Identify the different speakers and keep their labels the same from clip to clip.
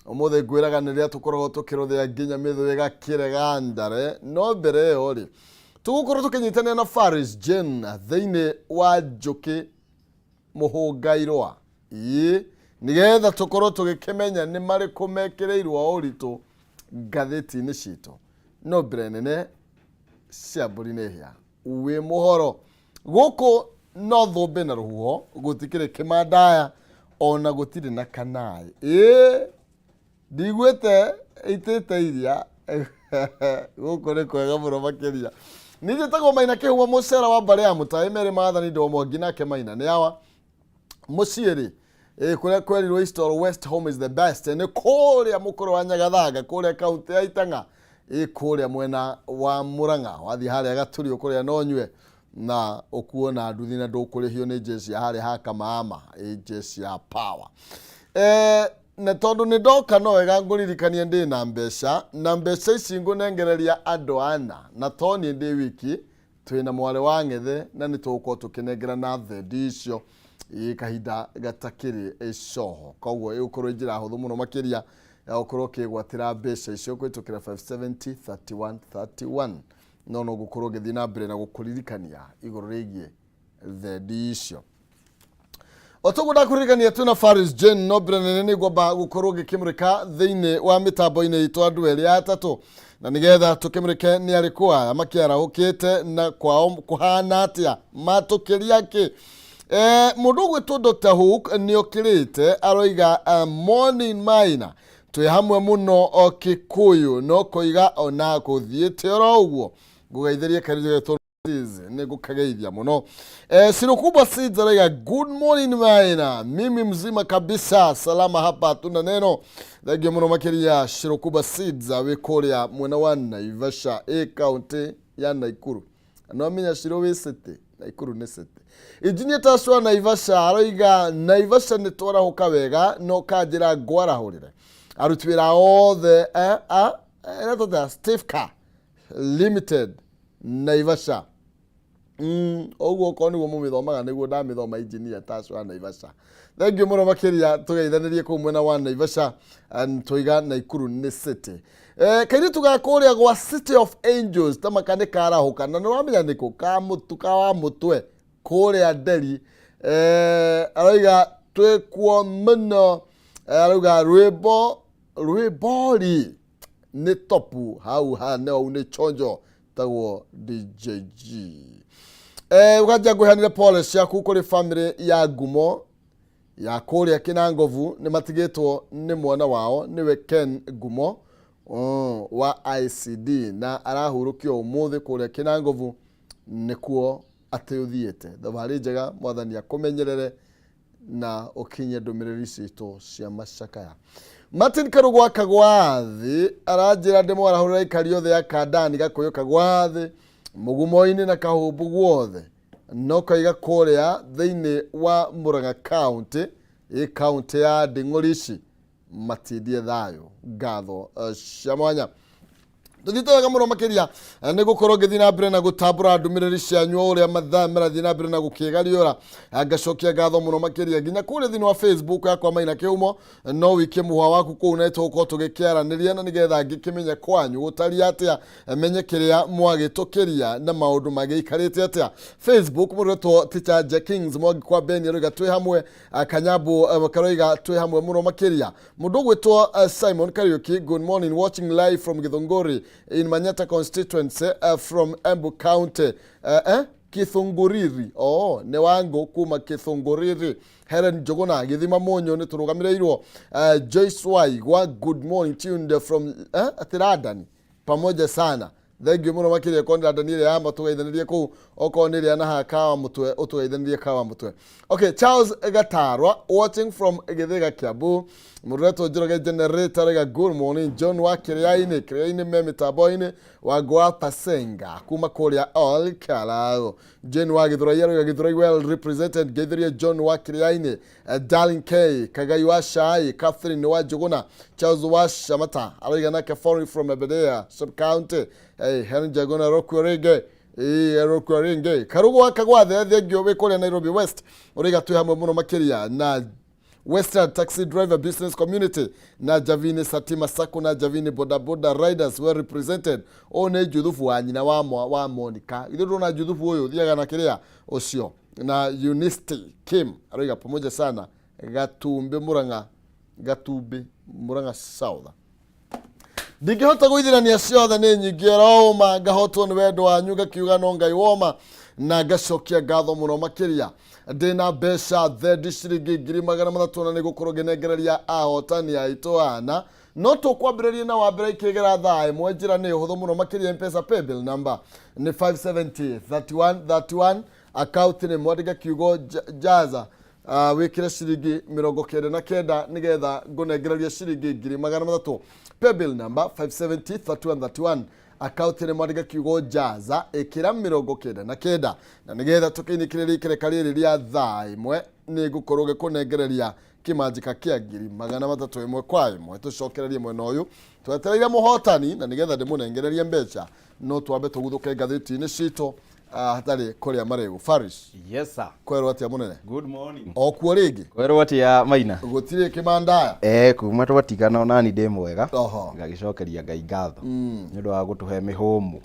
Speaker 1: Ũmũthĩ ngwĩraga nĩ rĩrĩa tũkoragwo tũkĩrũthĩa nginya mĩthũ ĩgakĩrega ndare. No mbere ĩyo rĩ, tũgũkorwo tũkĩnyitanĩra na Faris Jane thĩinĩ wa njũkĩ mũhũngairwa. Ĩĩ, nĩgetha tũkorwo tũgĩkĩmenya nĩ marĩkũ mekĩrĩirwo ũritũ ngathĩti-inĩ citũ. No mbere nene cia mbũri nĩ hĩa. Wĩ mũhoro. Gũkũ no thũmbĩ na rũhuho, gũtikĩrĩ kĩmandaya ona gũtirĩ na kanaĩ. Ĩĩ, ndiguĩte ĩitĩte iria. Gũkũ nĩ kwega mũno makĩria. Niĩ njĩtagwo Maina Kĩhumo mũcera wa mbarĩ ya Mũtaĩ merĩ maathani ndoo mwangi nake Maina nĩ awa. Mũciĩ rĩ, kũrĩa kwerirwo East or West home is the best nĩ kũrĩa mũkũrũ wa Nyagathanga kũrĩa kaunti ya Itang'a, kũrĩa mwena wa Murang'a. Wathiĩ harĩa Gatũrio kũrĩa no nyue na ũkuo na nduthi na ndũkũrĩhio nĩ jeshi ya harĩa ha Kamaama, jeshi ya power. Na tondũ nĩ ndoka no wega ngũririkanie ndĩ na mbeca, na mbeca ici ngũnengereria andũ ana, na to niĩ ndĩ wiki, twĩ na mwarĩ wa ng'ethe na nĩ tũgũkorwo tũkĩnengerana thendi icio ĩ kahinda gatakĩrĩ coho. Koguo ĩgũkorwo ĩ njĩra hũthũ mũno makĩria ya gũkorwo ũkĩgwatĩra mbeca icio kũhĩtũkĩra 570 31 31. No no ngũkorwo ngĩthiĩ na mbere na gũkũririkania igũrũ rĩgiĩ thendi icio. O toguo ndakũririkania twĩna Faris Jane, no mbere nene nĩ ngwamba gũkorwo ngĩkĩmũrĩka thĩinĩ wa mĩtambo-inĩ itũ andũ erĩ atatũ, na nĩgetha tũkĩmũrĩke nĩ arĩkũ aya makĩarahũkĩte na kwao kũhana atĩa, matũkĩria kĩ. Mũndũ ũgwĩtwo Dr. Hook nĩ okĩrĩte aroiga, morning Maina, twĩ hamwe mũno o Kikuyu, no koiga ona kũthiĩte oro ũguo. Ngũgeithĩrie kairĩtu nĩ ngũkageithia mũno. Sirukubwa Seeds araiga good morning Maina, mimi mzima kabisa, salama hapa hatuna neno. Thengio mũno makĩria Shirukubwa Seeds wĩ kũrĩa mwena wa Naivasha ĩ kaunti ya Naikuru. No menya Shiro wĩ city, Naikuru nĩ city. Engineer Tashwa Naivasha aroiga Naivasha nĩ twarahũka wega no kanjĩra ngwarahũrĩre aruti wĩra othe Steve Limited Naivasha. Ũguo okorwo nĩguo mũmĩthomaga nĩguo ndamĩthoma engineer Tash wa Naivasha. Thank you mũno makĩria, tũgeithanĩrie kũu mwena wa Naivasha and tũiga Naikuru nĩ city. Kairĩtu ga kũrĩa gwa City of Angels tamaka nĩ karahũka na nĩ wamenya nĩkũ ka mũtu ka wa mũtwe kũrĩa Nderi. Arauga twĩkuo mũno. Arauga rwĩmbo rwĩmbori nĩ topu hau ha nĩ nĩ chonjo tagwo DJG. Ũkanjia ngwĩhanire pole ciaku kũrĩ family ya Ngumo ya kũrĩa Kĩnangovu, nĩ matigĩtwo nĩ mwana wao nĩwe Ken Ngumo wa ICD na arahurũkio ũmũthĩ kũrĩa Kĩnangovu nĩkuo atĩ ũthiĩte. Thabarĩ njega, mwathani akũmenyerere na ũkinye ndũmĩrĩri citũ cia macakaya. Martin Karugwa Kagwathi aranjĩra ndĩmwarahũrĩra aikari othe a Kandani Gakũyũ Kagwathi Mũgumo-inĩ na Kahũmbũ guothe no kaiga kũrĩa thĩinĩ wa Murang'a County ĩ kaunti ya Nding'ũrici matindie thayũ. Ngatho cia mwanya. Tũthiĩte wega mũno makĩria nĩ gũkorwo ngĩthiĩ na mbere na gũtambũra ndũmĩrĩri cianyu o ũrĩa mathaa marathiĩ na mbere na gũkĩgariũra. Ngacokia ngatho mũno makĩria nginya kũrĩa thĩinĩ wa Facebook yakwa Maina Kĩhumo, no wĩikie mũhwa waku kũu na tũgũkorwo tũgĩkĩaranĩria na nĩgetha ngĩkĩmenye kwanyu gũtariĩ atĩa, menye kĩrĩa mwagĩtũkĩria na maũndũ magĩikarĩte atĩa. Facebook mũrũretwo Teacher Jackings Mwangi kwa Beni aroiga twĩ hamwe, Kanyambu karoiga twĩ hamwe mũno makĩria. Mũndũ ũgwĩtwo Simon Kariuki, good morning, watching live from Githunguri in Manyata constituency from Embu County. Kithunguriri, oh, nĩ wangu kuma Kithunguriri. Helen Njuguna Githima Munyu nĩ tũrũgamĩrĩirwo. Joyce Waigwa, good morning, tuned from Atiradani, pamoja sana. Thank you mũno makĩria. Okorwo nĩ London ĩrĩa ya tũgeithanĩrie kũu, okorwo nĩ ĩrĩa na haha kawa mũtwe ũtũgeithanĩrie kawa mũtwe. Okay, Charles Gatarwa watching from Githiga Kiambu. Mũretwo Njoroge Generator rega good morning. John wa Kĩrĩa-inĩ, Kĩrĩa-inĩ me mĩtambo-inĩ wa Pasenga kuma kũrĩa Ol Kalou. Jane wa Githurai aroiga Githurai well represented. Ngeithĩrie John wa Kĩrĩa-inĩ, Darling K Kagai wa Shai, Catherine wa Njuguna, Charles wa Shamata aroiga nake foreign from Aberdare sub county. Hey, Helen Njaguna Rokwe ĩĩ Rokwe rĩngĩ Karugu wa Kagwathe thengio wĩ kũrĩa Nairobi West ũraiga twĩ hamwe mũno makĩria na Western Taxi Driver Business Community na Javini Satima Sacco na Javini Boda Boda Riders were represented. Ũyũ nĩ Juthubu wa nyina wa, wa Monica. Ithuĩ ndũrona Juthubu ũyũ ũthiaga na kĩrĩa ũcio na Eunice Kim aroiga pamoja sana Gatumbi Murang'a, Gatumbi Murang'a South. Ndingĩhota gũithirania ciothe, nĩ nyingĩ oroũma, ngahotwo nĩ wendo wanyu, ngakiuga no Ngai woma, na ngacokia ngatho mũno makĩria. Ndĩna mbeca thendi ciringi 300,000 na nĩ gũkorwo ngĩnengereria ahotani aitũ ana, no tũkwambĩrĩria na wa mbere ikĩgera thaa 1. Njĩra nĩ ũhũthũ mũno makĩria. Mpesa paybill number nĩ 570 31 31, account nĩ mwandĩke kiugo jaza, wĩkĩre ciringi 99 nĩgetha ngũnengereria ciringi 300,000. Paybill number 570 31 31, account nĩ mwandĩke kiugo jaza, ĩkĩra 99, na nĩgetha tũkĩinĩkĩrĩria ikereka rĩrĩ rĩa thaa 1, nĩ ngũkorwo ngĩkũnengereria kĩmanjĩka kĩa 300,000 ĩmwe kwa ĩmwe. Tũcokererie mwena ũyũ twetereire mũhotani, na nĩgetha ndĩmũnengererie mbeca no twambe tũguthũke ngathĩti-inĩ citũ, hatarĩ kũrĩa marĩgu. Faris.
Speaker 2: Yes, sir.
Speaker 1: Kwerwo atĩa, mũnene?
Speaker 2: Good morning.
Speaker 1: O kuo rĩngĩ.
Speaker 2: Kwerwo atĩa, Maina?
Speaker 1: Gũtirĩ kĩmandaya.
Speaker 2: Kuma twatigana onani ndĩ mwega. Ngagĩcokeria Ngai ngatho nĩ ũndũ wa gũtũhe mĩhũmũ.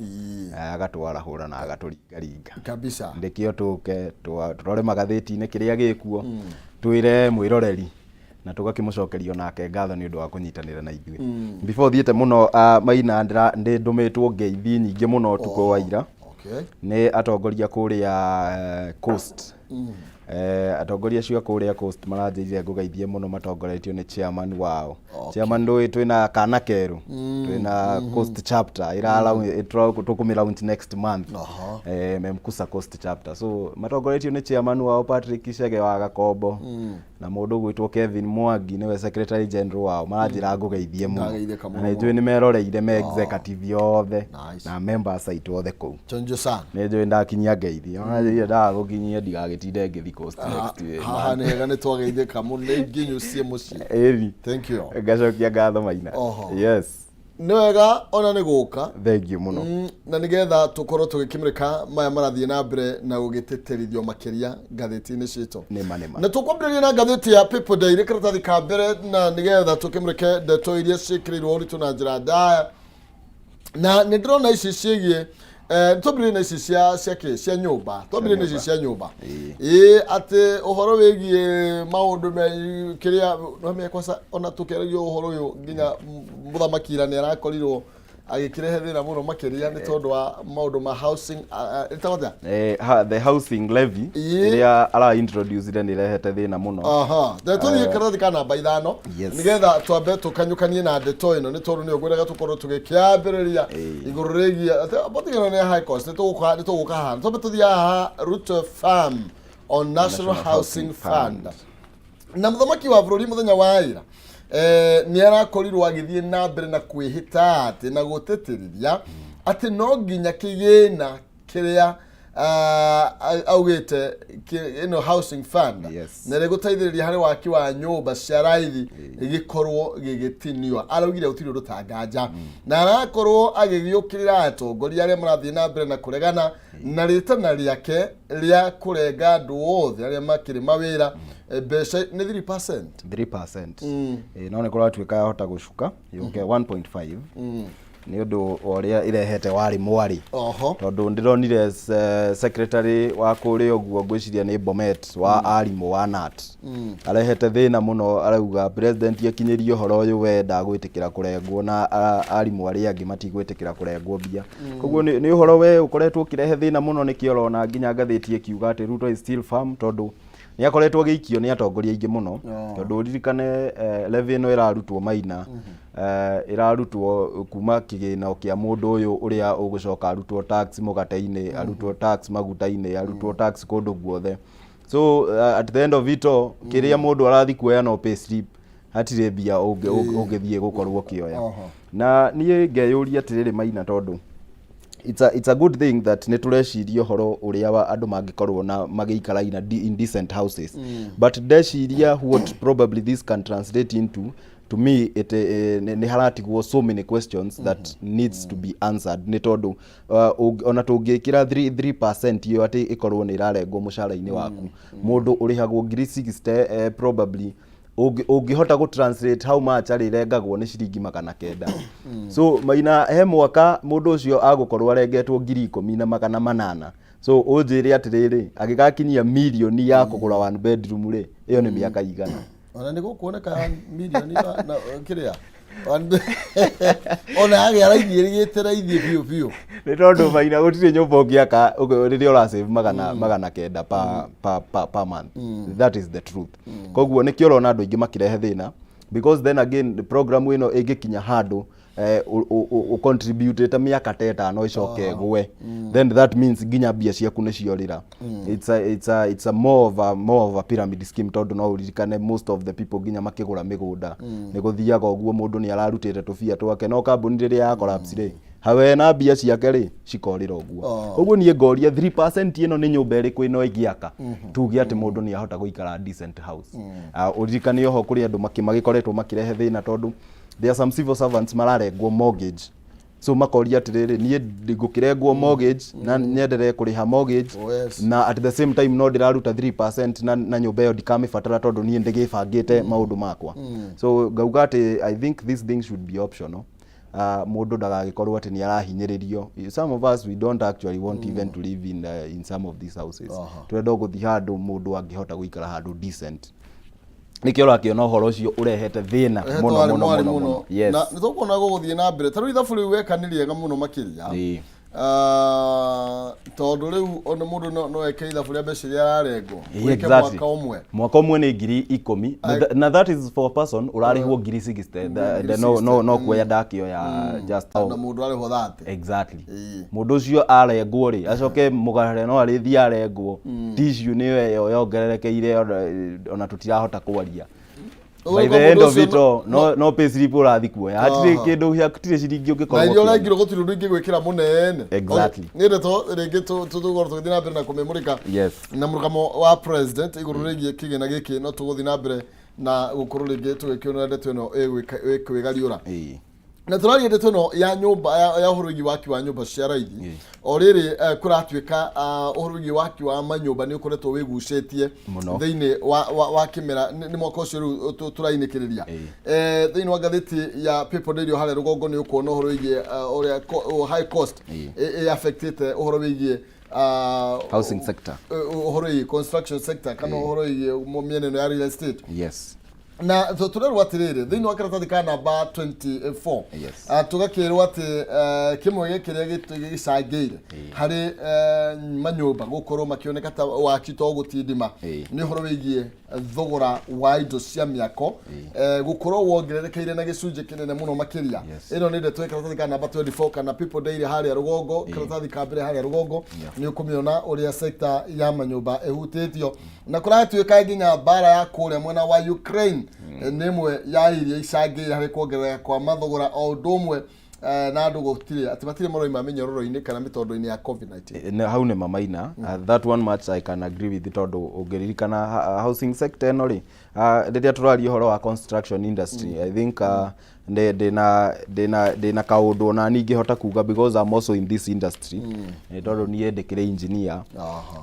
Speaker 2: Agatwarahũra na agatũringaringa. Nĩkĩo tũke tũrore magathĩti-inĩ kĩrĩa gĩkuo, twĩre mwĩroreri na tũgakĩmũcokeria onake ngatho nĩ ũndũ wa kũnyitanĩra na ithuĩ. Before thiĩte mũno, Maina, ndĩ ndũmĩtwo ngeithi nyingĩ mũno ũtukũ wa ira nĩ atongoria kũrĩa Coast. Atongoria acio a kũrĩa Coast maranjĩrire ngũgeithie mũno, matongoretio nĩ chairman wao. Chairman, ndũĩ twĩna kana kerũ, twĩna Coast chapter tũkũmĩ launch next month. Memkusa Coast chapter, so matongoretio nĩ chairman wao Patrick Chege wa Gakombo na mũndũ ũgwĩtwo Kevin Mwangi nĩwe secretary general wao. Maranjĩra ngũgeithie mũno.
Speaker 1: Ndageithĩka mũno.
Speaker 2: Na nĩnjũĩ nĩ meroreire me executive yothe na members aitũ othe kũu.
Speaker 1: Chonjo sana.
Speaker 2: Nĩ njũĩ ndakinyia ngeithi, onanjĩrire ndagagũkinyia ndigagĩtinde ngĩthi Coast next week.
Speaker 1: Haha nĩ hega, nĩ twageithĩka mũno, nĩ nginyu ciĩ mũciĩ.
Speaker 2: Ĩni.
Speaker 1: Thank you.
Speaker 2: Ngacokia ngatho, Maina. Yes.
Speaker 1: Nĩ wega ona nĩ gũka.
Speaker 2: Thank you mũno.
Speaker 1: Na nĩgetha tũkorwo tũgĩkĩmũrĩka maya marathiĩ na mbere na gũgĩtĩtĩrithio makĩria ngathĩti-inĩ citũ.
Speaker 2: Nĩma nĩma.
Speaker 1: Na tũkwambĩrĩria na ngathĩti ya People Daily, karatathi ka mbere, na nĩgetha tũkĩmũrĩke ndeto iria ciĩkĩrĩirwo ũritũ na njĩra ndaya, na nĩ ndĩrona ici ciĩgiĩ twambĩrĩrie na ici cia kĩ cia nyũmba, twambĩrĩrie na ici cia nyũmba. Ĩĩ, atĩ ũhoro wĩgiĩ maũndũ me kĩrĩa no kwanza ona tũkĩaragia ũhoro ũyũ nginya mũthamaki ira nĩ arakorirwo agĩkĩrehe thĩna mũno makĩria nĩ tondũ wa maũndũ ma housing, ĩtagwo atĩa?
Speaker 2: The housing levy ĩrĩa ara introduce nĩ ĩrehete thĩna mũno.
Speaker 1: Aha, tũthiĩ karatathi ka namba 5 nĩgetha twambe tũkanyũkanie na ndeto ĩno, nĩ tondũ nĩyo ngwendaga tũkorwo tũgĩkĩambĩrĩria igũrũ rĩgiĩ atĩ botigano nĩ high cost. Nĩ tũgũka haha, twambe tũthiĩ haha, Ruto firm on National
Speaker 2: National
Speaker 1: Housing
Speaker 2: Housing
Speaker 1: Fund.
Speaker 2: Fund.
Speaker 1: Na mũthamaki wa bũrũri mũthenya wa ira nĩ arakorirwo agĩthiĩ na mbere na kwĩhĩta atĩ na gũtĩtĩrithia atĩ no nginya kĩgĩna kĩrĩa augĩte ĩno housing fund na rĩgũteithĩrĩria harĩ waki wa nyũmba cia raithi gĩkorwo gĩgĩtinio. Araugire gũtirĩ ũndũ ta nganja, na arakorwo agĩgĩũkĩrĩra atongoria arĩa marathiĩ na mbere na kũregana na rĩtana rĩake rĩa kũrenga andũ othe arĩa makĩrĩ mawĩra mbeca nĩ 3%.
Speaker 2: 3%. No nĩ kũratuĩka yahota gũcuka yũke 1.5 nĩ ũndũ wa ũrĩa ĩrehete warĩ mwarĩ, tondũ ndĩronire secretary wa kũrĩa ũguo, ngwĩciria nĩ Bomet, wa arimũ wa KNUT, arehete thĩna mũno. Arauga president akinyĩrie ũhoro ũyũ, we ndagwĩtĩkĩra kũrengwo na arimũ arĩa angĩ matigwĩtĩkĩra kũrengwo mbia. Koguo nĩ ũhoro we ũkoretwo ũkĩrehe thĩna mũno. Nĩkĩo ũrona nginya ngathĩti ĩkiuga atĩ Ruto is still firm, tondũ nĩ akoretwo agĩikio nĩ atongoria aingĩ mũno, tondũ ũririkane levy ĩno ĩrarutwo, Maina, ĩrarutwo kuma kĩgĩna kĩa mũndũ ũyũ ũrĩa ũgũcoka arutwo tax mũgate-inĩ, arutwo tax maguta-inĩ, arutwo tax kũndũ guothe. So at the end of it all, kĩrĩa mũndũ arathi kuoya no pay slip, hatirĩ mbia ũngĩthiĩ gũkorwo ũkĩoya. Na niĩ ngeyũria atĩrĩrĩ, Maina, tondũ it's a good thing that nĩ tũreciria ũhoro ũrĩa wa andũ mangĩkorwo na magĩikara in decent houses, but ndeciria what probably this can translate into, to me it nĩ haratigwo so many questions that needs to be answered, nĩ tondũ ona tũngĩkĩra 3% ĩyo atĩ ĩkorwo nĩ ĩrarengwo mũcara-inĩ waku, mũndũ ũrĩhagwo ngiri 60 probably Ũngĩhota gũ translate how much arĩrengagwo nĩ ciringi 900. So Maina, he mwaka mũndũ ũcio agũkorwo arengetwo 10,800. So ũnjĩre atĩrĩrĩ, agĩgakinyia mirioni ya kũgũra one bedroom rĩ, ĩyo nĩ mĩaka igana?
Speaker 1: Ona nĩ gũkuoneka mirioni na kĩrĩa ona yagĩa raithi, ĩrĩgĩte raithi biũ biũ.
Speaker 2: Nĩ tondũ, Maina, gũtirĩ nyũmba ũngĩaka rĩrĩa ũra save 900 per month. That is the truth. Koguo nĩkĩo ũrona andũ aingĩ makĩrehe thĩna, because then again the program ĩno ĩngĩkinya handũ ũcontributĩte mĩaka ta 5 ĩcoke ĩgwe, then that means nginya mbia ciaku nĩ ciorĩra. It's a more of a pyramid scheme, tondũ no ũririkane most of the people nginya makĩgũra mĩgũnda nĩ gũthiaga ũguo, mũndũ nĩ ararutĩte tũbia twake, no kambuni rĩrĩa ya collapse rĩ, hawe na mbia ciake rĩ, cikorĩra ũguo. Ũguo niĩ ngoria, 3% ĩno nĩ nyũmba ĩrĩkũ ĩno ĩngĩaka tuge atĩ mũndũ nĩ ahota gũikara decent house? Ũririkane oho kũrĩ andũ magĩkoretwo makĩrehe thĩna, tondũ there are some civil servants mararengwo mortgage. So makoria atĩrĩrĩ, niĩ ngũkĩrengwo mortgage na nyenderee kũrĩha mortgage na at the same time no ndĩraruta 3% na nyũmba ĩyo ndikamĩbatara, tondũ niĩ ndĩgĩbangĩte maũndũ makwa. So ngauga atĩ I think this thing should be optional. Mũndũ ndagagĩkorwo atĩ nĩ arahinyĩrĩrio. Some of us, we don't actually want even to live in some of these houses. Twenda gũthiĩ handũ mũndũ angĩhota gũikara handũ decent. Nĩkĩo ũrakĩona ũhoro ũcio ũrehete thĩna mũno mũno mũno mũno, yes.
Speaker 1: Na nĩ tũkuona gũgũthiĩ na mbere. Ta rĩu ithabu rĩu weka nĩ rĩega mũno makĩria. Ah, tondũ rĩu ona mũndũ no eke ithabu rĩa mbeca iria ararengwo. Wĩke mwaka ũmwe.
Speaker 2: Mwaka ũmwe nĩ 10,000. Na that is for a person ũrarĩhwo ngiri 60. No kuoya ndakĩoya just
Speaker 1: na mũndũ arĩhwo 30.
Speaker 2: Exactly. Mũndũ ũcio arengwo rĩ, acoke mũgare no arĩthiĩ arengwo. Tissue nĩyo ĩyo yongererekeire, ona tũtirahota kwaria.
Speaker 1: Ũguo
Speaker 2: By the end
Speaker 1: mũndũ
Speaker 2: of
Speaker 1: ũcio
Speaker 2: it all, no pay slip ũrathi kuoya, hatirĩ kĩndũ, hatirĩ ciringi
Speaker 1: na
Speaker 2: ũngĩkorwo
Speaker 1: iria
Speaker 2: ũkĩona.
Speaker 1: ũrengirwo gũtirĩ ũndũ ingĩgwĩkĩra mũnene.
Speaker 2: Exactly.
Speaker 1: Nĩ ndeto rĩngĩ tũgũkorwo tũgĩthiĩ na mbere na kũmĩmũrĩka na mũrũgamo wa president igũrũ rĩgiĩ kĩgĩna gĩkĩ. No tũgũthiĩ na mbere na gũkorwo rĩngĩ tũgĩkĩona ndeto ĩno ĩkwĩgariũra. Na tũraria ndeto ĩno ya nyũmba ya ũhoro wĩgiĩ waki wa nyũmba cia raithi. O rĩrĩ kũratuĩka ũhoro wĩgiĩ waki wa manyũmba nĩ ũkoretwo wĩgucĩtie
Speaker 2: Mũno.
Speaker 1: thĩinĩ wa kĩmera nĩ mwaka ũcio rĩu tũrainĩkĩrĩria. Thĩinĩ wa ngathĩti ya People Daily harĩa rũgongo nĩ ũkuona ũhoro wĩgiĩ ũrĩa high cost ĩ affectĩte ũhoro wĩgiĩ
Speaker 2: housing sector.
Speaker 1: Ũhoro wĩgiĩ construction sector kana ũhoro wĩgiĩ mĩena ĩno ya real estate. Na tũrerwo atĩrĩrĩ, thĩinĩ wa karatathi ka namba 24, tũgakĩrwo atĩ kĩmwe gĩ kĩrĩa gĩcangĩire harĩ manyũmba gũkorwo makĩoneka ta waki to gũtindima nĩ ũhoro wĩgiĩ thogora wa indo cia mĩako gũkorwo wongererekeire na gĩcunjĩ kĩnene mũno makĩria. Ĩno nĩ ndeto ĩ karatathi ka namba 24 kana People Daily harĩa rũgongo, karatathi ka mbere harĩa rũgongo. Nĩ ũkũmĩona ũrĩa sector ya manyũmba ĩhutĩtio, na kũratuĩka nginya mbara ya kũrĩa mwena wa Ukraine nĩ ĩmwe ya iria icangĩire harĩ kuongerereka kwa mathogora, o ũndũ ũmwe na andũ gũtirĩ atĩ matirĩ maroima mĩnyororo-inĩ kana mĩtondo-inĩ ya COVID-19.
Speaker 2: Hau nĩ mamaina. That one much I can agree with, tondũ ũngĩririkana housing sector ĩno rĩ, rĩrĩa tũraria ũhoro wa construction industry, I think ndĩna kaũndũ ona niĩ ingĩhota kuga because I'm also in this industry, nĩ tondũ niĩ ndĩkĩrĩ engineer.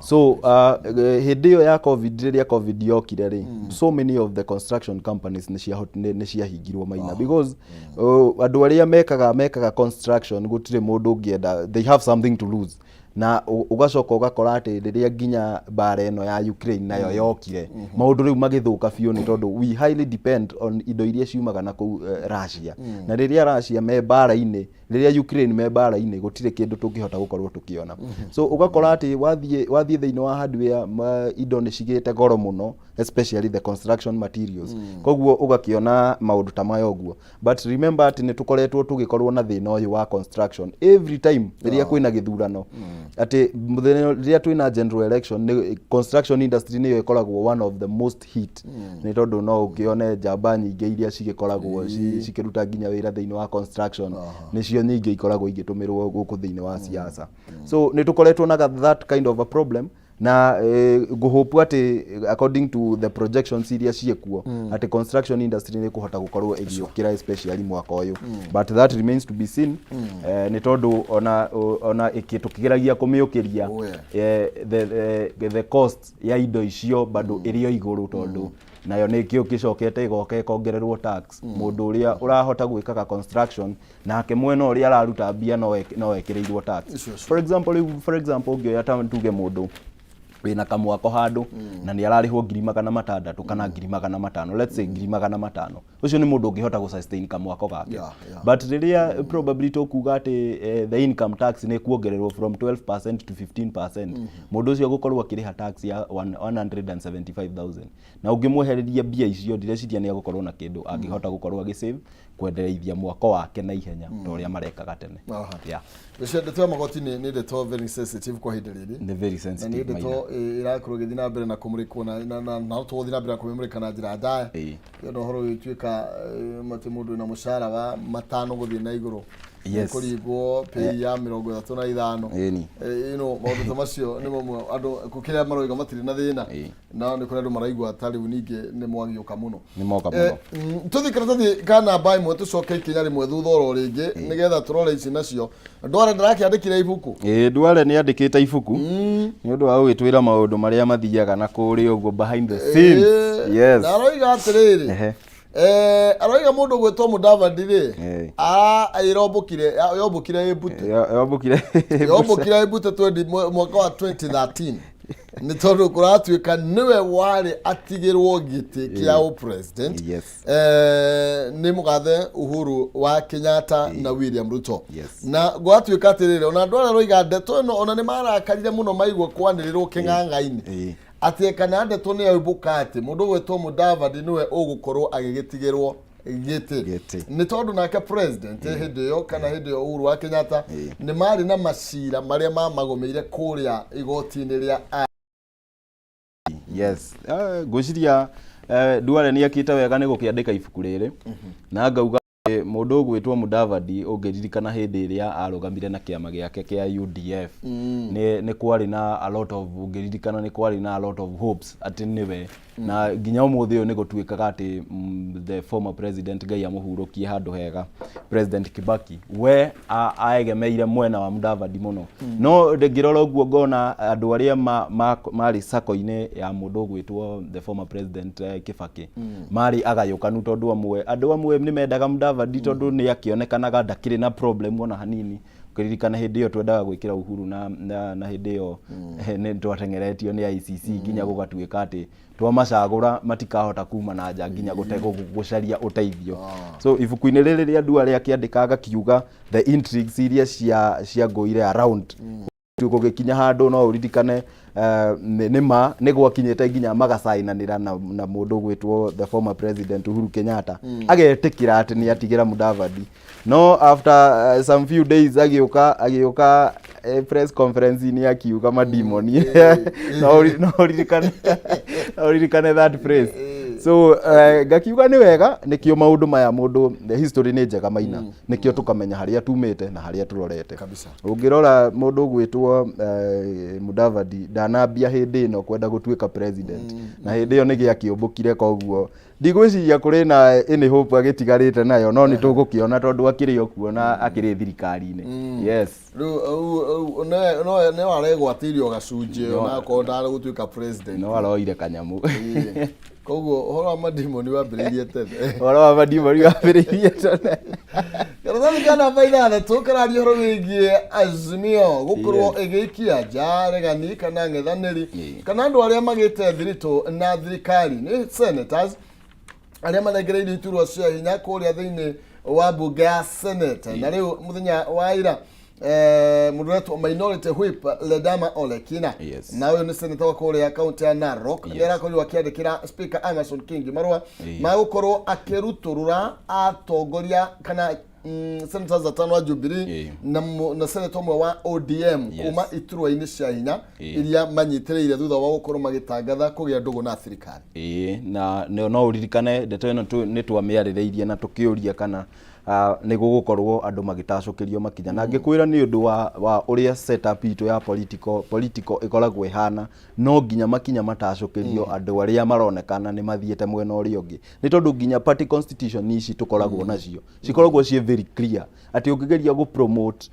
Speaker 2: So hĩndĩ ĩyo ya COVID, rĩrĩa COVID yokire rĩ, so many of the construction companies nĩ ciahingirwo, Maina, because andũ arĩa mekaga construction gũtirĩ mũndũ ũngĩenda, they have something to lose. Na ũgacoka ũgakora atĩ rĩrĩa nginya mbara ĩno ya Ukraine nayo yokire, maũndũ rĩu magĩthũka biũ, nĩ tondũ we highly depend on indo iria ciumaga na kũu Russia. Na rĩrĩa Russia me mbara-inĩ, rĩrĩa Ukraine me mbara-inĩ, gũtirĩ kĩndũ tũngĩhota gũkorwo tũkĩona. So ũgakora atĩ wathiĩ thĩinĩ wa hardware, indo nĩ cigĩte goro mũno, especially the construction materials. Koguo ũgakĩona maũndũ ta maya ũguo. But remember atĩ nĩ tũkoretwo tũgĩkorwo na thĩna ũyũ wa construction every time rĩrĩa kwĩna gĩthurano, atĩ mũthenya rĩrĩa twĩna general election, nĩ construction industry nĩyo ĩkoragwo one of the most hit, nĩ tondũ no ũkĩone njamba nyingĩ iria cigĩkoragwo cikĩruta nginya wĩra thĩinĩ wa construction nĩcio nyingĩ ikoragwo igĩtũmĩrwo gũkũ thĩinĩ wa siasa. So nĩ tũkoretwo na that kind of a problem, na ngũhope atĩ according to the projections iria ciĩkuo atĩ construction industry nĩ kũhota gũkorwo ĩgĩũkĩra, especially mwaka ũyũ, but that remains to be seen, nĩ tondũ ona tũkĩgeragia kũmĩũkĩria, the cost ya indo icio bado ĩrĩ o igũrũ, tondũ Nayo nĩ kĩo kĩcokete ĩgoka ĩkongererwo tax. Mũndũ ũrĩa ũrahota gwĩkaga construction nake mwena ũrĩa araruta mbia no ekĩrĩirwo tax.
Speaker 1: Sure.
Speaker 2: For example, rĩu, for example, ũngĩoya ta tuge mũndũ wĩna kamwako handũ na nĩ ararĩhwo 600,000 kana 500,000, let's say 500,000, ũcio nĩ mũndũ ũngĩhota gũ sustain kamwako gake. But rĩrĩa probably tũkuga atĩ the income tax nĩ kuongererwo from 12% to 15%, mũndũ ũcio gũkorwo akĩrĩha tax ya 175,000, na ũngĩmwehereria mbia icio, ndireciria nĩ agũkorwo na kĩndũ angĩhota gũkorwo agĩsave kwendereithia mwako wake na ihenya ta ũrĩa marekaga tene.
Speaker 1: Ngwĩciria ndeto ya magoti nĩ ndeto very sensitive kwa ihinda rĩrĩ.
Speaker 2: Nĩ very
Speaker 1: Na nĩ
Speaker 2: sensitive.
Speaker 1: ndeto
Speaker 2: Maina.
Speaker 1: ĩrakorwo ĩgĩthiĩ na mbere na kũmũrĩkwo na no tũgũthiĩ na mbere na kũmĩmũrĩka na njĩra ndaya. Nĩ ũhoro ũyũ ũtuĩka atĩ mũndũ wĩna mũcara wa 5 gũthiĩ na igũrũ kũringwo pay ya 35. Maũndũ ta macio nĩ mamwe andũ kĩrĩa maroiga matirĩ na thĩna. Na nĩ kũrĩ andũ maraigua ta rĩu ningĩ nĩ mwagĩũka mũno.
Speaker 2: Nĩ moka mũno.
Speaker 1: Tũthiĩ kana tũthiĩ ka namba 1, tũcoke ikinya rĩmwe thutha oro rĩngĩ nĩgetha tũrore ici nacio. Ndware ndarakĩandĩkire ibuku.
Speaker 2: Ĩĩ, Ndware nĩ andĩkĩte ibuku nĩ ũndũ wa gũgĩtwĩra maũndũ marĩa mathiaga na kũrĩa ũguo behind the scenes.
Speaker 1: Na aroiga atĩrĩrĩ, aroiga mũndũ gwĩtwo Mudavadi rĩ, ĩrombũkire, yombũkire ĩmbute.
Speaker 2: Yombũkire.
Speaker 1: Yombũkire ĩmbute 20 mwaka wa 2013, nĩ tondũ kũratuĩka nĩwe warĩ atigĩrwo gĩtĩ kĩa ũpresident nĩ mũgathe Uhuru wa Kenyatta na William Ruto. Na gwatuĩka atĩrĩrĩ, ona andũ arĩa roiga ndeto ĩno ona nĩ marakarire mũno maigua kwanĩrĩrwo kĩng'ang'a-inĩ atĩ kana ndeto nĩ yaubũka atĩ mũndũ ũgwĩtwo Mudavadi nĩwe ũgũkorwo agĩgĩtigĩrwo gĩtĩ.
Speaker 2: Gĩtĩ.
Speaker 1: Nĩ tondũ nake president hĩndĩ ĩyo, kana hĩndĩ ĩyo Uhuru wa Kenyatta, nĩ marĩ na macira marĩa mamagũmĩire kũrĩa igoti-inĩ rĩa
Speaker 2: Yes, ngwĩciria Duale nĩ ekĩte wega nĩ gũkĩandĩka ibuku rĩrĩ, na ngauga atĩ mũndũ ũgwĩtwo Mudavadi, ũngĩririkana hĩndĩ ĩrĩa arũgamire na kĩama gĩake kĩa UDF, nĩ kwarĩ na a lot of, ũngĩririkana, nĩ kwarĩ na a lot of hopes atĩ nĩwe, na nginya ũmũthĩ ũyũ nĩ gũtuĩkaga atĩ the former president, Ngai amũhurũkie handũ hega, President Kibaki, we aegemeire mwena wa Mudavadi mũno. No ngĩrora ũguo ngona andũ arĩa marĩ sako-inĩ ya mũndũ ũgwĩtwo the former president Kibaki marĩ agayũkanu, tondũ amwe, andũ amwe nĩ mendaga Mudavadi tondũ nĩ akĩonekanaga ndakĩrĩ na problem ona hanini. Ũkĩririkana hĩndĩ ĩyo twendaga gwĩkĩra Uhuru na hĩndĩ ĩyo nĩ twateng'eretio nĩ ICC nginya gũgatuĩka atĩ twamacagũra matikahota kuma na nja nginya gũcaria ũteithio. So ibuku-inĩ rĩrĩ rĩa Duale akĩandĩka agakiuga the intrigues iria ciangũire around gũgĩkinya handũ. No ũririkane nĩ ma nĩ gwakinyĩte nginya magacainanĩra na mũndũ ũgwĩtwo the former president Uhuru Kenyatta, agetĩkĩra atĩ nĩ atigĩra Mudavadi. No after some few days agĩũka press conference-inĩ akiuga madimoni. No ũririkane that phrase. So ngakiuga nĩ wega, nĩkĩo maũndũ maya mũndũ, the history nĩ njega, Maina, nĩkĩo tũkamenya harĩa tumĩte na harĩa tũrorete. Ũngĩrora mũndũ ũgwĩtwo Mudavadi ndanambia hĩndĩ ĩno kwenda gũtuĩka president, na hĩndĩ ĩyo nĩ gĩakĩũmbũkire, koguo ndigwĩciria kũrĩ na any hope agĩtigarĩte nayo, no nĩ tũgũkĩona tondũ akĩrĩ o kuo na akĩrĩ thirikari-inĩ. Yes.
Speaker 1: Rĩu no aregwatĩirie o gacunjĩ onakorwo ndarĩ president.
Speaker 2: No aroire kanyamũ.
Speaker 1: Ĩĩ. Koguo ũhoro wa madimoni wambĩrĩirie tene.
Speaker 2: Ũhoro wa madimoni wambĩrĩirie tene.
Speaker 1: Karatathi ka namba 6 kararia ũhoro wĩgiĩ Azimio gũkorwo ĩgĩikia nja regani kana ng'ethanĩri kana andũ arĩa magĩte thiritũ na thirikari, nĩ senators arĩa manengereirio iturwa cia hinya kũrĩa thĩinĩ wa mbunge ya Senate. Na rĩu mũthenya wa ira mũndũ ũretwo Minority Whip Ledama Olekina, na ũyũ nĩ senator wa kũrĩa kaunti ya Narok, nĩ arakorirwo akĩandĩkĩra Speaker Amason Kingi marũa ma gũkorwo akĩrutũrũra atongoria kana senators atano a Jubilee na senator ũmwe wa ODM kuma iturwa-inĩ cia hinya iria manyitĩrĩire thutha wa gũkorwo magĩtangatha kũgĩa ndũgũ na thirikari.
Speaker 2: Ĩĩ, na no ũririkane ndeto ĩno nĩ twamĩarĩrĩirie na tũkĩũria kana Nĩ gũgũkorwo andũ magĩtacũkĩrio makinya na ngĩkwĩra nĩ ũndũ wa ũrĩa setup itũ ya political ĩkoragwo ĩhana, no nginya makinya matacũkĩrio andũ arĩa maronekana nĩ mathiĩte mwena ũrĩa ũngĩ, nĩ tondũ nginya party constitution ici tũkoragwo nacio cikoragwo ciĩ very clear atĩ ũngĩgeria gũ promote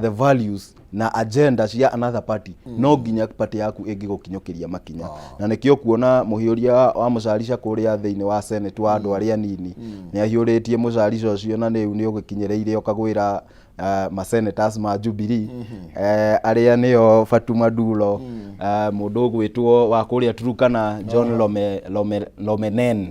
Speaker 2: the values na agenda cia another party, no nginya party yaku ĩngĩgũkinyũkĩria makinya. Na nĩkĩo kuona mũhiũria wa mũcarica kũrĩa thĩinĩ wa Senate wa andũ arĩa anini nĩ ahiũrĩtie mũcarica ũcio, na rĩu nĩ ũgĩkinyĩrĩire ũkagwĩra ma senators ma Jubilee, arĩa nĩo Fatuma Dulo, mũndũ ũgwĩtwo wa kũrĩa Turkana John Lomenen,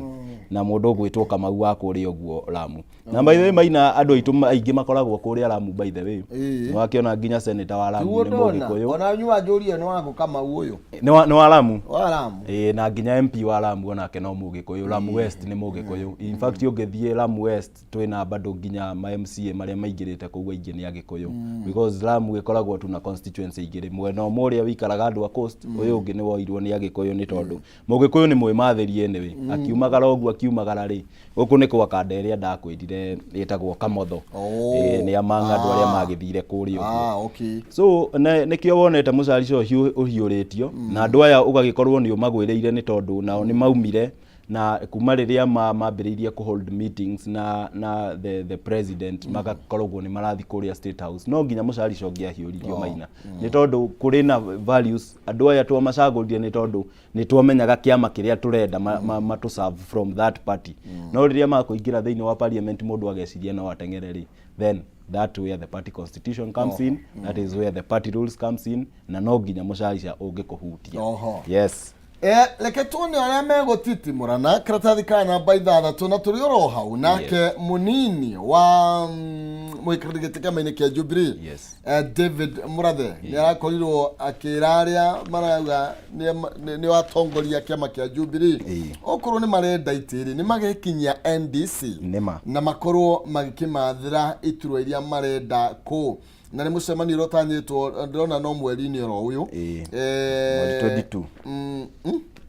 Speaker 2: na mũndũ ũgwĩtwo Kamau wa kũrĩa ũguo Lamu. Na by the way, Maina, andũ aitũ aingĩ makoragwo kũrĩa Lamu, by the way. Nĩ wakĩona nginya senator wa Lamu
Speaker 1: Tiguo
Speaker 2: nĩ
Speaker 1: ndona.
Speaker 2: Mũgĩkũyũ.
Speaker 1: Ona nyua njũrie nĩ wagũ Kamau ũyũ.
Speaker 2: Nĩ wa Lamu.
Speaker 1: Wa Lamu.
Speaker 2: Ĩĩ, na nginya MP wa Lamu onake no Mũgĩkũyũ, Lamu West nĩ Mũgĩkũyũ. In fact, ũngĩthiĩ Lamu West twĩna bado nginya ma MCA marĩa maingĩrĩte kũu aingĩ nĩ Agĩkũyũ, because Lamu ĩkoragwo tu na constituency igĩrĩ, mwena ũmwe ũrĩa wĩikaraga andũ a coast, ũyũ ũngĩ nĩ woirwo nĩ Agĩkũyũ, nĩ tondũ Mũgĩkũyũ nĩ mwĩmathĩrie anyway. Akiumagara ũguo akiumagara rĩ, gũkũ nĩ kwa kanda ĩrĩa ndakwĩrire ĩtagwo Kamotho. Ĩĩ, nĩ among andũ arĩa magĩthire kũrĩa ũguo. So nĩkĩo wonete mũcarica ũcio ũhiũrĩtio na andũ aya, ũgagĩkorwo nĩ ũmagwĩrĩire, nĩ tondũ nao nĩ maumire na kuma rĩrĩa mambĩrĩirie kũ hold meetings na the president, magakoragwo nĩ marathiĩ kũrĩa State House. No nginya mũcarica ũngĩahiũririo, Maina, nĩ tondũ kũrĩ na values andũ aya twamacagũrire, nĩ tondũ nĩ twamenyaga kĩama kĩrĩa tũrenda matũ serve from that party. No rĩrĩa makũingĩra thĩinĩ wa parliament, mũndũ ageciria no ateng'ere rĩ, then that where the party constitution comes in, that is where the party rules comes in, na no nginya mũcarica ũngĩkũhutia. Yes.
Speaker 1: Reke tuone arĩa megũtitimũrana karatathi ka namba 6, na tũrĩ oro hau nake mũnini wa mũikarĩri gĩtĩ kĩama-inĩ kĩa Jubilee, David Murathe, nĩ arakorirwo akĩra arĩa marauga nĩ atongoria kĩama kĩa Jubilee, okorwo nĩ marenda itĩrĩ, nĩ magekinyia NDC
Speaker 2: Nĩma.
Speaker 1: na makorwo magĩkĩmathĩra iturwa iria marenda kũ, na nĩ mũcemanio ũrĩa ũtanyĩtwo, ndĩrona no mweri-inĩ oro ũyũ.
Speaker 2: Mweri 22.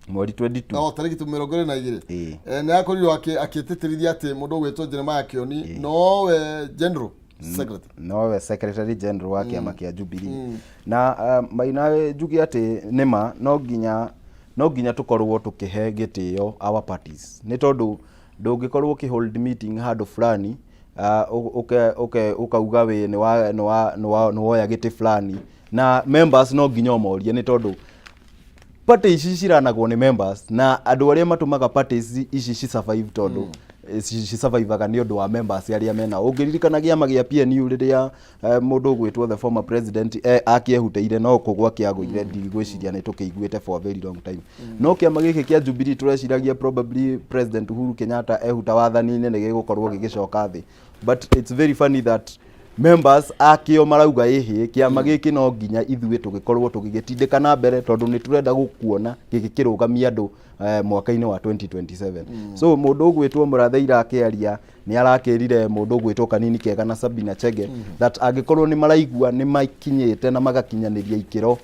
Speaker 2: Mweri 22.
Speaker 1: No tarĩki tu 22. Nĩ akorirwo akĩtĩtĩrithia atĩ mũndũ ũgwĩtwo Jeremiah Kioni nowe general secretary.
Speaker 2: Nowe secretary general wa kĩama kĩa Jubilee. Na Maina, njuge atĩ nĩma no nginya tũkorwo tũkĩhe gĩtĩo our parties, nĩ tondũ ndũngĩkorwo ũkĩ hold meeting handũ fulani, ũkauga wĩ nĩ woya gĩtĩ fulani, na members no nginya ũmorie, nĩ tondũ party ici ciranagwo nĩ members na andũ arĩa matũmaga party ici ci survive, tondũ ci survivaga nĩ ũndũ wa members arĩa mena. Ũngĩririkana kĩama gĩa PNU rĩrĩa mũndũ ũgwĩtwo the former president akĩehutĩire, no kũgwa kĩagũire, ndigwĩciria nĩ tũkĩiguĩte for a very long time. No kĩama gĩkĩ kĩa Jubilee tũreciragia probably President Uhuru Kenyatta ehuta wathani-inĩ nĩ gĩgũkorwo gĩgĩcoka thĩ, but it's very funny that members akĩo marauga ĩhĩ, kĩama gĩkĩ no nginya ithuĩ tũgĩkorwo tũgĩgĩtindĩka na mbere, tondũ nĩ tũrenda gũkuona gĩgĩkĩrũgamia andũ mwaka-inĩ wa 2027. So mũndũ ũgwĩtwo Mũrathe akĩaria nĩ arakĩrire mũndũ ũgwĩtwo Kanini Kega na Sabina Chege that angĩkorwo nĩ maraigua nĩ makinyĩte na magakinyanĩria ikĩro,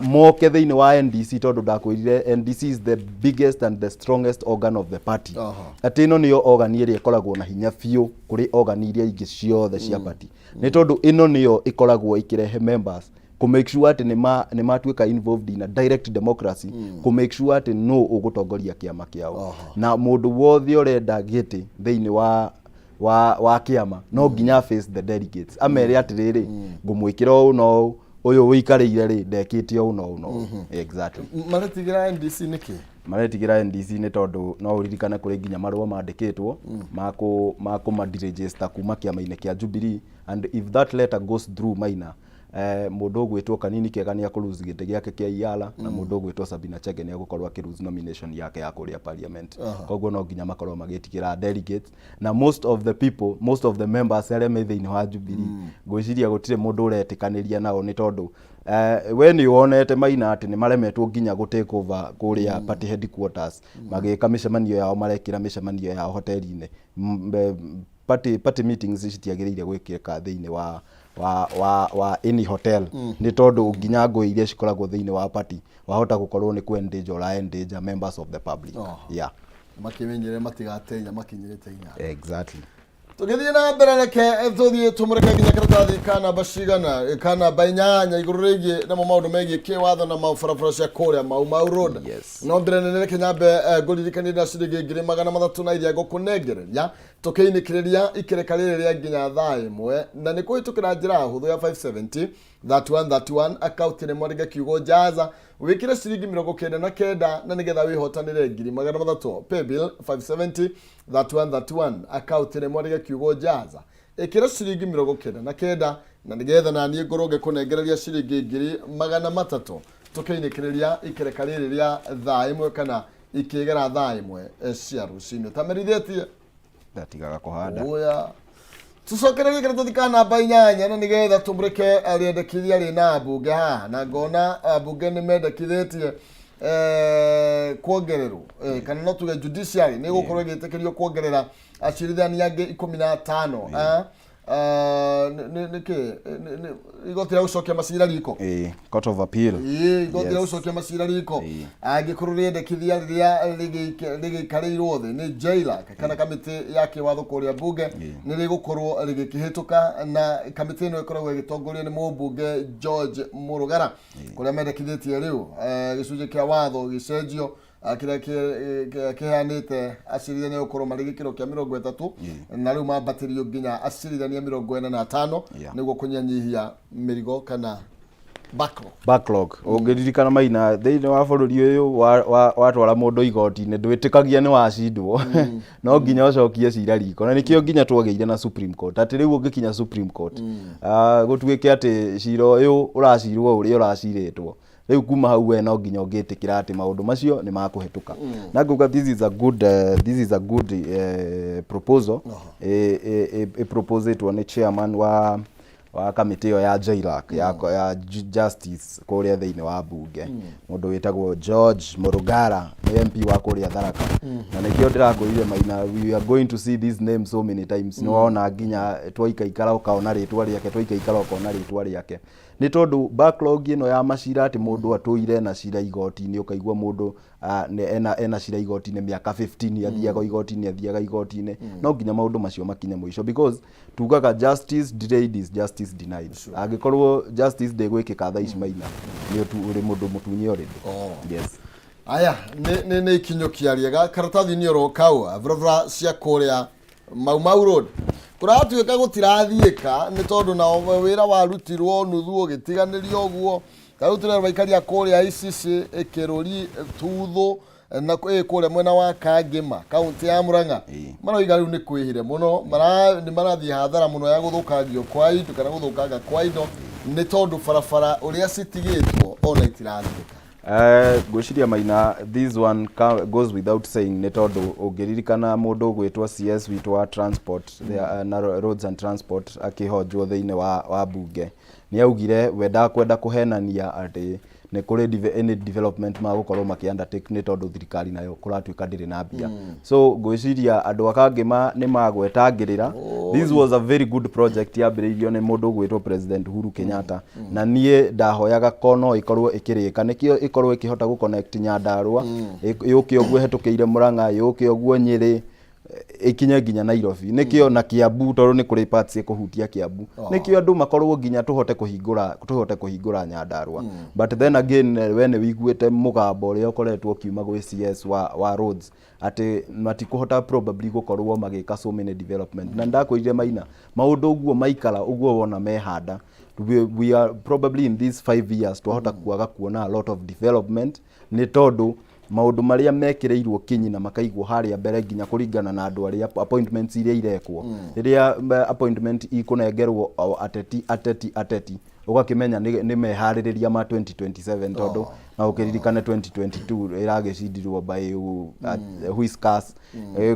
Speaker 2: moke thĩinĩ wa NDC, tondũ ndakwĩrire NDC is the biggest and the strongest organ of the party, atĩ ĩno nĩyo organ ĩrĩa ĩkoragwo na hinya biũ kũrĩ organ iria ingĩ ciothe cia party, nĩ tondũ ĩno nĩyo ĩkoragwo ĩkĩrehe members kũ make sure atĩ nĩ matuĩka involved in a direct democracy, kũ make sure atĩ no ũgũtongoria kĩama kĩao. Na mũndũ wothe ũrenda gĩtĩ thĩinĩ wa kĩama no nginya face the delegates, amere atĩrĩrĩ, ngũmwĩkĩra ũũ na ũũ, ũyũ ũikarĩire rĩ, ndekĩte ũũ na ũũ na ũũ. Exactly.
Speaker 1: Maretigĩra NDC nĩkĩ?
Speaker 2: Maretigĩra NDC nĩ tondũ no ũririkane kũrĩ nginya marũa mandĩkĩtwo ma kũmaderegister kuma kĩama-inĩ kĩa Jubilee, and if that letter goes through, Maina, mũndũ ũgwĩtwo Kanini Kega nĩ akũ-lose gĩtĩ gĩake kĩa Iala, na mũndũ ũgwĩtwo Sabina Chege nĩ agũkorwo akĩ-lose nomination yake ya kũrĩa parliament. Koguo no nginya makorwo magĩtigĩra delegates, na most of the people, most of the members arĩa me thĩinĩ wa Jubilee, ngwĩciria gũtirĩ mũndũ ũretĩkanĩria nao, nĩ tondũ we nĩ wonete, Maina, atĩ nĩ maremetwo nginya gũ take over kũrĩa party headquarters. Magĩka mĩcemanio yao, marekĩra mĩcemanio yao hoteli-inĩ. Party meetings citiagĩrĩire gwĩkĩka thĩinĩ wa any hotel, nĩ tondũ nginya ngũĩ iria cikoragwo thĩinĩ wa party wahota gũkorwo nĩ kũ endanger ũra endanger members of the public.
Speaker 1: Makĩmenyere matigatenya makinyĩrĩte inya.
Speaker 2: Exactly.
Speaker 1: Tũgĩthiĩ na mbere, reke tũthiĩ tũmũreke nginya karatathi ka namba cigana, ka namba 8, igũrũ rĩgiĩ namo maũndũ megiĩ kĩwatho na mabarabara cia kũrĩa Mau Mau Road. No mbere nene reke nyambe ngũririkanie na ciringi 300,000 na iria ngũkũnengereria tũkĩinĩkĩrĩria ikereka rĩrĩ rĩa nginya thaa 1, na nĩ kũhĩtũkĩra njĩra hũthũ ya 570 3131 akaunti nĩ mwandĩke kiugo jaza, wĩkĩre ciringi 99, na nĩgetha wĩhotanĩre 300,000. Paybill 570 3131, akaunti nĩ mwandĩke kiugo jaza, ĩkĩra ciringi 99, na nĩgetha naniĩ ngorwo ngĩkũnengereria ciringi 300,000 tũkĩinĩkĩrĩria ikereka rĩrĩ rĩa thaa 1 kana ikĩgera thaa 1 cia rũcinĩ ũtamerithĩtie.
Speaker 2: Ndatigaga kũhanda.
Speaker 1: Oya, tucokererie karatathi ka namba 8, na nĩgetha tũmũrĩke rĩendekithia rĩna mbunge haha, na ngona mbunge nĩ mendekithĩtie kuongererwo kana no tuge judiciary nĩ gũkorwo ĩgĩtĩkĩrio kuongerera acirithania angĩ 15. Nĩkĩ igoti rĩa gũcokia macira riko?
Speaker 2: Ĩĩ, Court of Appeal.
Speaker 1: Ĩĩ, igoti rĩa gũcokia macira riko angĩkorwo rĩendekithia rĩrĩa rĩgĩikarĩirwo thĩ nĩ JLAC kana kamĩtĩ ya kĩwatho kũrĩa mbunge nĩ rĩgũkorwo rĩgĩkĩhĩtũka, na kamĩtĩ ĩno ĩkoragwo ĩgĩtongorio nĩ mũmbunge George Mũrũgara, kũrĩa mendekithĩtie rĩu gĩcunjĩ kĩa watho gĩcenjio kĩrĩa kĩheanĩte acirithania gũkorwo marĩ gĩkĩro kĩa 30, na rĩu mambatĩrio nginya acirithania 45 nĩguo kũnyihanyihia mĩrigo kana backlog.
Speaker 2: Backlog. Ũngĩririkana Maina, thĩinĩ wa bũrũri ũyũ watwara mũndũ igoti-inĩ ndwĩtĩkagia nĩ wacindwo, no nginya ũcokie cira riko, na nĩkĩo nginya twagĩire na Supreme Court, atĩ rĩu ũngĩkinya Supreme Court, gũtuĩke atĩ cira ũyũ ũracirwo ũrĩa ũracirĩtwo rĩu, kuma hau we no nginya ũngĩtĩkĩra atĩ maũndũ macio nĩ makũhetũka. Na ngauga this is a good proposal ĩ proposĩtwo nĩ chairman wa kamĩtĩ ĩyo ya JLAC ya justice kũrĩa thĩinĩ wa mbunge, mũndũ wĩtagwo George Murugara, nĩ MP wa kũrĩa Tharaka. Na nĩkĩo ndĩrakwĩrire Maina, we are going to see this name so many times. Nĩ wona nginya twaikaikara ũkaona rĩtwa rĩake, twaikaikara ũkona rĩtwa rĩake, nĩ tondũ backlog ĩno ya macira, atĩ mũndũ atũire na cira igoti-inĩ, ũkaigua mũndũ ena cira igoti-inĩ mĩaka 15, athiaga igoti-inĩ, athiaga igoti-inĩ. No nginya maũndũ macio makinye mũico, because tugaga justice delayed is justice denied. Angĩkorwo justice ndĩgwĩkĩka thaa ici, Maina, nĩ ũrĩ mũndũ mũtunye already. Yes.
Speaker 1: Aya nĩ ikinyũkia rĩega karatathi-inĩ oro kau, barabara cia kũrĩa Mau Mau Road kũratuĩka gũtirathiĩka, nĩ tondũ nao wĩra warutirwo nuthu ũgĩtiganĩrio ũguo. Ta rĩu tũrerwo aikaria kũrĩa Icici, Kĩrũri, Tuthũ na kũrĩa mwena wa Kangĩma, kaunti ya Murang'a, maroiga rĩu nĩ kwĩhire mũno, nĩ marathiĩ hathara mũno ya gũthũkangio kwa indo kana gũthũkanga kwa indo, nĩ tondũ barabara ũrĩa citigĩtwo ona itirathiĩka.
Speaker 2: Ngwĩciria Maina, this one goes without saying, nĩ tondũ ũngĩririkana mũndũ ũgwĩtwo CS witũ wa transport na roads and transport akĩhonjwo thĩinĩ wa bunge, nĩ augire we ndakwenda kũhenania atĩ nĩ kũrĩ any development magũkorwo makĩ undertake, nĩ tondũ thirikari nayo kũratuĩka ndĩrĩ na mbia. So ngwĩciria andũ a Kangĩma nĩ magwetangĩrĩra. This was a very good project yambĩrĩirio nĩ mũndũ ũgwĩtwo President Uhuru Kenyatta, na niĩ ndahoyaga ko no ĩkorwo ĩkĩrĩka, nĩkĩo ĩkorwo ĩkĩhota gũ connect Nyandarũa, yũke ũguo ĩhetũkĩire Murang'a, yũke ũguo Nyĩrĩ, ĩkinye nginya Nairobi, nĩkĩo na Kiambu, tondũ nĩ kũrĩ parts ĩkũhutia Kiambu, nĩkĩo andũ makorwo nginya tũhote kũhingũra Nyandarũa. But then again, we nĩ wĩiguĩte mũgambo ũrĩa ũkoretwo ũkiuma gwĩ CS wa roads atĩ matikũhota probably gũkorwo magĩka so many development. Na ndakwĩrire Maina, maũndũ ũguo maikara ũguo wona mehanda, we are probably in these 5 years twahota kwaga kuona a lot of development, nĩ tondũ maũndũ marĩa mekĩrĩirwo kinyi na makaigwo harĩa mbere, nginya kũringana na andũ arĩa appointments iria irekwo, rĩrĩa appointment ikũnengerwo o ateti, ateti, ateti, ũgakĩmenya nĩ meharĩrĩria ma 2027, tondũ na ũkĩririkane 2022 ĩragĩcindirwo by whiskers.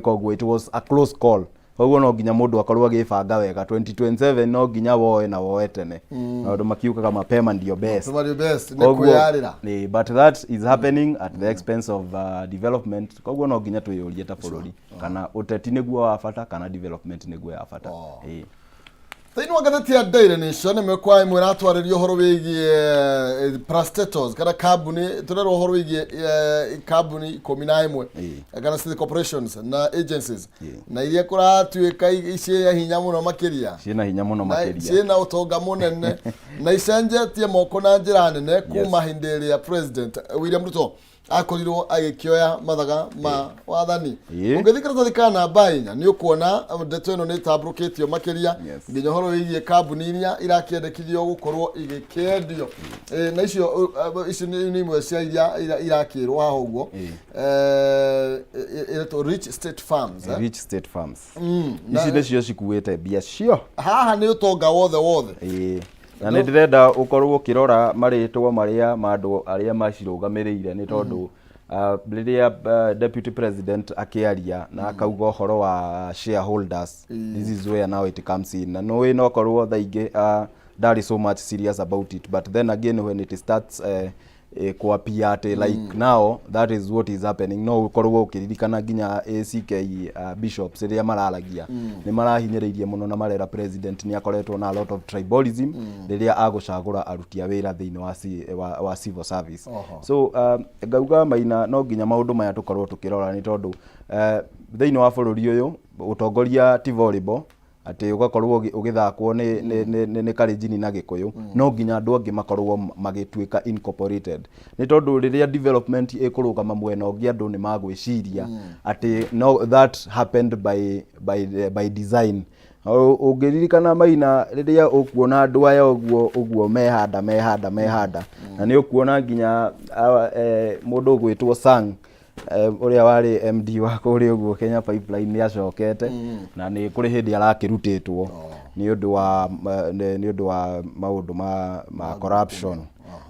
Speaker 2: Koguo it was a close call. Koguo no nginya mũndũ akorwo agĩbanga wega 2027, no nginya woe na woe tene. Maũndũ makiugaga mapema ndio best.
Speaker 1: Mapema ndio best, nĩ kwĩyarĩra.
Speaker 2: But that is happening at the expense of development. Koguo no nginya twĩyũrie ta bũrũri kana ũteti nĩguo wa bata kana development nĩguo ya bata. Ĩĩ.
Speaker 1: Thĩinĩ wa ngathĩti ya Daily Nation ĩmwe kwa ĩmwe ĩratwarĩria ũhoro wĩgiĩ parastatals kana kambuni, tũrerwo ũhoro wĩgiĩ kambuni 11 kana city corporations na agencies na iria kũratuĩka ciĩna hinya mũno makĩria,
Speaker 2: ciĩna hinya mũno
Speaker 1: na
Speaker 2: makĩria,
Speaker 1: ciĩna ũtonga mũnene na icenjetie moko na njĩra nene kuma hĩndĩ ĩrĩa President William Ruto akorirwo agĩkĩoya mathaga ma wathani. Ũngĩthiĩ karatathi ka namba 4 nĩ ũkuona ndeto ĩno nĩ ĩtambũrũkĩtio makĩria, nginya ũhoro wĩgiĩ kambuni iria irakĩendekithio gũkorwo igĩkĩendio. Na icio ici nĩ imwe cia iria irakĩrwo haha ũguo. Ĩretwo Rich State Farms, eh?
Speaker 2: Rich State Farms. Ici nĩcio cikuĩte mbia cio.
Speaker 1: Haha nĩ ũtonga wothe wothe.
Speaker 2: Ĩĩ. Na nĩ ndĩrenda ũkorwo ũkĩrora marĩtwa marĩa ma andũ arĩa macirũgamĩrĩire, nĩ tondũ rĩrĩa deputy president akĩaria na akauga ũhoro wa shareholders, this is where now it comes in. Na nũĩ no korwo thaa ingĩ ndarĩ so much serious about it, but then again when it starts kwapia atĩ like now that is what is happening, no ũkorwo ũkĩririkana nginya ACK bishops rĩrĩa mararagia nĩ marahinyĩrĩirie mũno na marera president nĩ akoretwo na a lot of tribalism rĩrĩa agũcagũra aruti a wĩra thĩinĩ wa civil service. So ngauga Maina, no nginya maũndũ maya tũkorwo tũkĩrora, nĩ tondũ thĩinĩ wa bũrũri ũyũ ũtongoria ti volleyball atĩ ũgakorwo ũgĩthakwo nĩ Kalenjin na Gĩkũyũ. No nginya andũ angĩ makorwo magĩtuĩka incorporated, nĩ tondũ rĩrĩa development ĩkũrũgama mwena ũngĩ, andũ nĩ magwĩciria atĩ no that happened by design. Ũngĩririkana Maina, rĩrĩa ũkuona andũ aya ũguo ũguo mehanda mehanda mehanda, na nĩ ũkuona nginya mũndũ ũgwĩtwo Sang, ũrĩa warĩ MD wa kũrĩa ũguo Kenya Pipeline, nĩ acokete na nĩ kũrĩ hĩndĩ arakĩrutĩtwo nĩ ũndũ wa maũndũ ma corruption.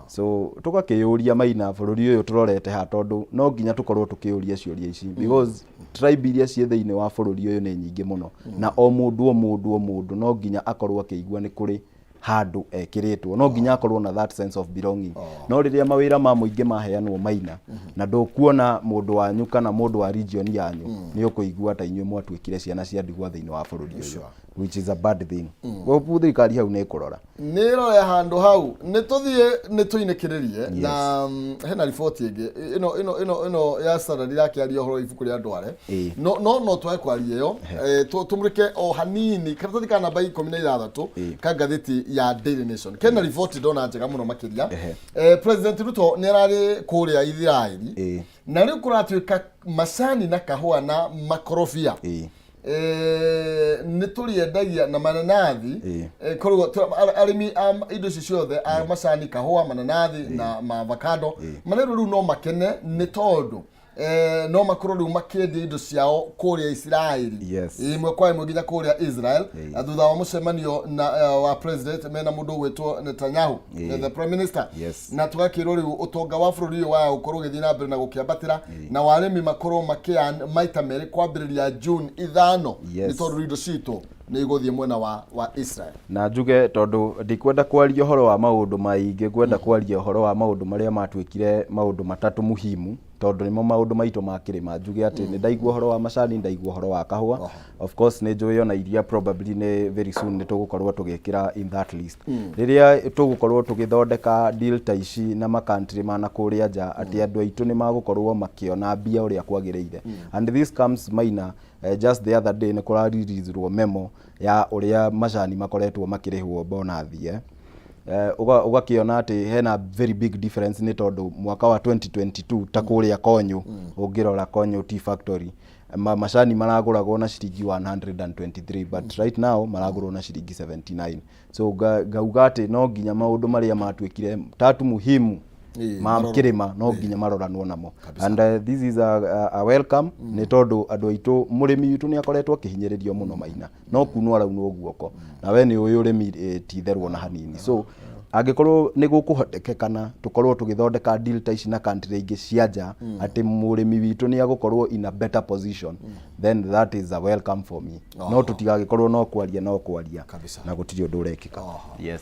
Speaker 2: So tũgakĩyũria Maina, bũrũri ũyũ tũrorete ha? Tondũ no nginya tũkorwo tũkĩũria ciũria ici, because tribe iria ciĩ thĩinĩ wa bũrũri ũyũ nĩ nyingĩ mũno, na o mũndũ o mũndũ o mũndũ no nginya akorwo akĩigua nĩ kũrĩ handũ ekĩrĩtwo, no nginya akorwo na that sense of belonging. No rĩrĩa mawĩra ma mũingĩ maheanwo Maina, na ndũkuona mũndũ wanyu kana mũndũ wa region yanyu, nĩ ũkũigua ta inyuĩ mwatuĩkire ciana cia ndigwa thĩinĩ wa bũrũri ũyũ, which is a bad thing. Koguo thirikari hau nĩ ĩkũrora.
Speaker 1: Nĩ ĩrore handũ hau. Nĩ tũthiĩ nĩ tũinĩkĩrĩrie na hena riboti ĩngĩ ĩno ya Standard irakĩaria ũhoro wa ibuku rĩa ndware. No twage kwaria ĩyo. Tũmũrĩke o hanini karatathi ka namba 16 ka ngathĩti ya Daily Nation kena riboti ndona njega mũno makĩria. President Ruto nĩ ararĩ kũrĩa Ithiraeli na rĩu kũratuĩka macani na kahũa na makorobia nĩ tũrĩendagia na mananathi. Koguo arĩmi a indo ici ciothe a macani, kahũa, mananathi na maavocado marerwo rĩu no makene, nĩ tondũ no makorwo rĩu makĩendia indo ciao kũrĩa Isiraeli ĩmwe kwa ĩmwe nginya kũrĩa Israel, na thutha wa mũcemanio na wa president mena mũndũ ũgwĩtwo Netanyahu, the prime minister. Na tũgakĩrwo rĩu ũtonga wa bũrũri ũyũ wa gũkorwo ũgĩthiĩ na mbere na gũkĩambatĩra, na warĩmi makorwo makĩan maita merĩ kwambĩrĩria June 5, nĩ tondũ indo citũ nĩ igũthiĩ mwena wa Israel.
Speaker 2: Na njuge, tondũ ndikwenda kwaria ũhoro wa maũndũ maingĩ, ngwenda kwaria ũhoro wa maũndũ marĩa matuĩkire maũndũ matatũ muhimu, tondũ nĩmo maũndũ maitũ ma kĩrĩma. Njuge atĩ nĩ ndaigua ũhoro wa macani, ndaigua ũhoro wa kahũa, of course nĩ njũĩ ona iria probably nĩ very soon nĩ tũgũkorwo tũgĩkĩra in that list. Rĩrĩa tũgũkorwo tũgĩthondeka deal ta ici na makantri ma na kũrĩa nja, atĩ andũ aitũ nĩ magũkorwo makĩona mbia ũrĩa kwagĩrĩire. And this comes, Maina, just the other day nĩ kũrareleasirwo memo ya ũrĩa macani makoretwo makĩrĩhwo bonathi, eh? Ũgakĩona atĩ hena very big difference, nĩ tondũ mwaka wa 2022 ta kũrĩa Konyo, ũngĩrora Konyo Tea Factory, macani maragũragwo na ciringi 123, but right now maragũrwo na ciringi 79. So ngauga atĩ no nginya maũndũ marĩa matuĩkire tatu muhimu ma
Speaker 1: marorwo.
Speaker 2: Kĩrĩma no nginya maroranwo namo, and this is a welcome, nĩ tondũ andũ aitũ, mũrĩmi witũ nĩ akoretwo akĩhinyĩrĩrio mũno Maina, no kunwo araunwo guoko, na we nĩ ũĩ ũrĩmi ti itherũ ona hanini. So angĩkorwo nĩ gũkũhotekekana tũkorwo tũgĩthondeka deal ta ici na country ingĩ cia nja, atĩ mũrĩmi witũ nĩ agũkorwo in a better position, then that is a welcome for me. No tũtigagĩkorwo no kwaria no kwaria na gũtirĩ ũndũ ũrekĩka. Yes.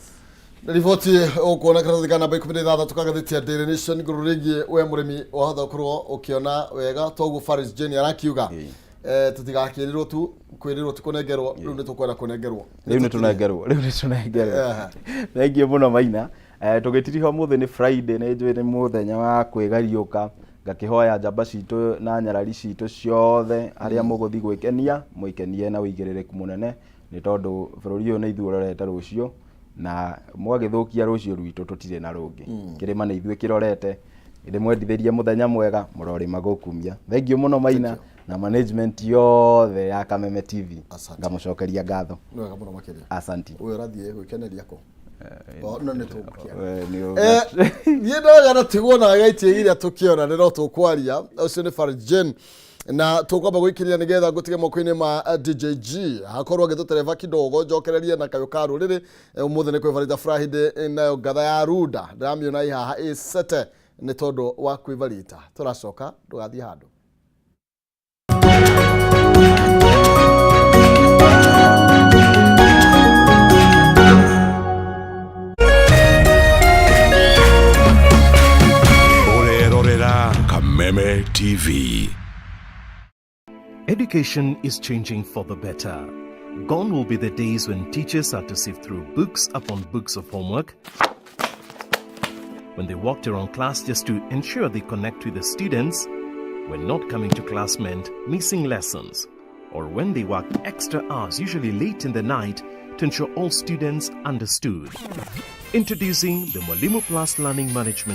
Speaker 1: Riboti ũkuona karatathi ka namba 16 ka ngathĩti ya Daily Nation igũrũ rĩgiĩ we mũrĩmi wahota gũkorwo ũkĩona wega toguo Faris Jane arakiuga. Tũtigakĩrĩrwo tu kwĩrĩrwo ti kũnengerwo, rĩu nĩ tũkwenda kũnengerwo.
Speaker 2: Rĩu nĩ tũnengerwo, rĩu nĩ tũnengerwo. Thengiũ mũno Maina. Tũgĩtiriha ũmũthĩ nĩ Friday, nĩ njũĩ nĩ mũthenya wa kwĩgariũka, ngakĩhoya njamba citũ na nyarari citũ ciothe harĩa mũgũthiĩ gwĩkenia, mwĩkenie na ũigĩrĩrĩku mũnene, nĩ tondũ bũrũri ũyũ nĩ ithuĩ ũrorete rũciũ, na mwagĩthũkia rũciũ rwitũ tũtirĩ na rũngĩ. Kĩrĩma nĩ ithuĩ kĩrorete. Ndĩmwendithĩrie mũthenya mwega, mũrorĩma gũkumia. Thengiũ mũno Maina na management yothe ya Kameme TV.
Speaker 1: Asante.
Speaker 2: Ngamũcokeria ngatho.
Speaker 1: Nĩ wega mũno makĩria.
Speaker 2: Asanti.
Speaker 1: Ũyũ ũrathiĩ gwĩkeneria kũ? No nĩ tũgũkĩaria.
Speaker 2: Nĩ
Speaker 1: Niĩ ndoga na tigwo na gaitie iria tũkĩona nĩ no tũkwaria ũcio nĩ Farjen na tũkwamba gwĩkiria nĩgetha ngũtige moko-inĩ ma DJG hakorwo agĩtũtereba kidogo njokererie na kayũ ka rũrĩrĩ. Ũmũthĩ nĩ kwĩbarita Friday, nayo ngatha ya Runda ndĩramĩona ĩ haha ĩcete nĩ tondũ wa kwĩbarita. Tũracoka, ndũgathiĩ handũ.
Speaker 3: Ũrerorera Kameme TV.
Speaker 4: Education is changing for the better. Gone will be the days when teachers had to sift through books upon books of homework, when they walked around class just to ensure they connect with the students, when not coming to class meant missing lessons, or when they worked extra hours, usually late in the night, to ensure all students understood. Introducing the Mwalimu Plus Learning Management